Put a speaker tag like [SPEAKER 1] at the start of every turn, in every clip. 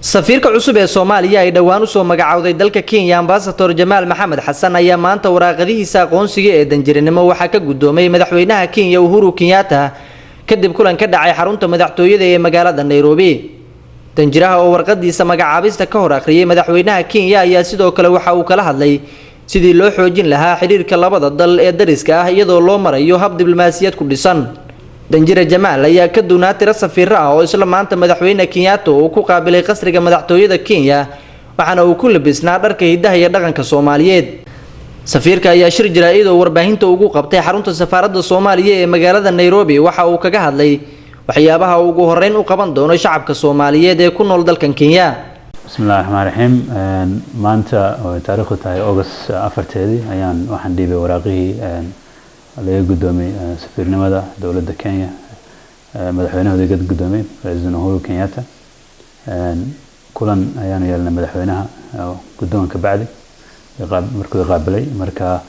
[SPEAKER 1] Safiirka cusub ee Soomaaliya ay dhowaan usoo magacowday dalka Kenya, Ambasador Jamaal Maxamed Xasan, ayaa maanta waraaqadihiisa aqoonsiga ee danjirinimo waxaa ka guddoomay madaxweynaha Kenya, Uhuru Kenyatta, kadib kulan ka dhacay xarunta madaxtooyada ee magaalada Nairobi. Danjiraha oo warqadiisa magacaabista ka hor akhriyay madaxweynaha Kenya ayaa sidoo kale waxa uu kala hadlay sidii loo xoojin lahaa xidhiirka labada dal ee dariska ah, iyadoo loo marayo hab diblomaasiyad ku dhisan. Danjire Jamaal ayaa ka duunaa tiro safiiro ah oo isla maanta madaxweyne Kenyatta uu ku qaabilay qasriga madaxtooyada Kenya, waxaana uu ku labisnaa dharka hidaha iyo dhaqanka Soomaaliyeed. Safiirka ayaa shir jaraa'id oo warbaahinta ugu qabtay xarunta safaaradda Soomaaliya ee magaalada Nairobi waxa uu kaga hadlay waxyaabaha uu ugu horeyn u qaban doono shacabka Soomaaliyeed ee ku nool dalkan Kenya.
[SPEAKER 2] Bismillahi raxmaan raxiim. Maanta oo ay taariikhdu tahay August 4-teedii ayaan waxaan dhiibay waraaqihii laga guddoomay safiirnimada dowladda Kenya, madaxweynahooda iga guddoomay, President Uhuru Kenyatta. Kulan ayaanu yeelanay madaxweynaha guddoonka bacdi markuu qaabilay. Marka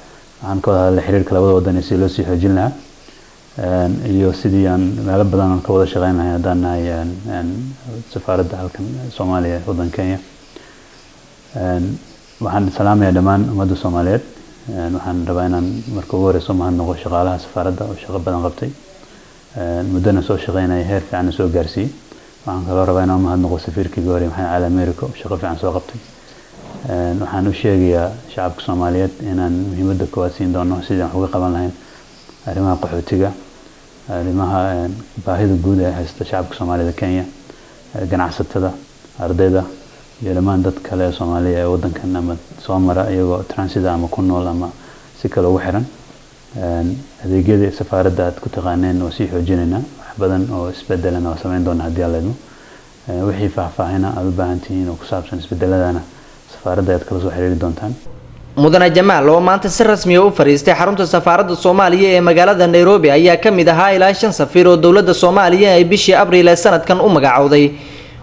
[SPEAKER 2] waxaan ka wada hadalnay xiriirka labada wadan iyo sidii loo sii xoojin lahaa iyo sidii aan meelo badan aan ka wada shaqeyn lahayn haddaan nahay safaaradda halkan Soomaaliya waddanka Kenya. Waxaan salaamayaa dhammaan ummadda Soomaaliyeed. Waxaan rabaa inaan marka ugu horeyso mahadnaqo shaqaalaha safaaradda oo shaqo badan qabtay, muddana soo shaqeynaya, heer fiicanna soo gaarsiiyey. Waxaan kaloo rabaa inaan mahadnaqo safiirkii hore, Maxamed Cali Americo, oo shaqo fiican soo qabtay. Waxaan u sheegayaa shacabka Soomaaliyeed inaan muhiimadda koowaad siin doono sidii aan wax uga qaban lahayn arrimaha qaxootiga, arrimaha baahida guud ee haysta shacabka Soomaalida Kenya, ganacsatada, ardayda iyo dhammaan dad kale ee Soomaaliya ee waddankan ama soo mara iyagoo transit ama ku nool ama si kale ugu xiran. Adeegyada safaaradda aad ku taqaaneen waa sii xoojinaynaa, wax badan oo isbedelana waa samayn doona haddii Alla idmo. Wixii faahfaahina aad u baahan tihiin oo ku saabsan isbedeladana, safaaradda ayaad kala soo xiriiri doontaan.
[SPEAKER 1] Mudane Jamaal oo maanta si rasmiya u fariistay xarunta safaaradda Soomaaliya ee magaalada Nairobi ayaa ka mid ahaa ilaa shan safiir oo dowladda Soomaaliya ay bishii Abriil ee sanadkan u magacowday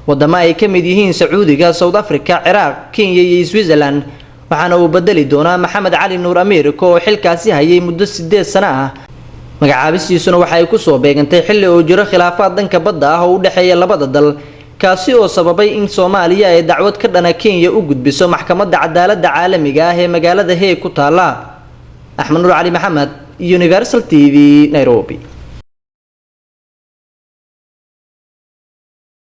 [SPEAKER 1] wadamo ay ka mid yihiin Sacuudiga, South Africa, Ciraaq, Kenya iyo Switzerland, waxaana uu bedeli doonaa Maxamed Cali Nuur Amiirka oo xilkaasi hayay muddo 8 sano ah. Magacaabistiisuna waxa ay kusoo beegantay xilli uu jiro khilaafaad dhanka badda ah oo u dhexeeya labada dal, kaasi oo sababay in Soomaaliya ay dacwad ka dhana Kenya u gudbiso Maxkamadda Cadaaladda Caalamiga ah ee magaalada Hague ku taala. Axmed Nuur Cali Maxamed, Universal TV, Nairobi.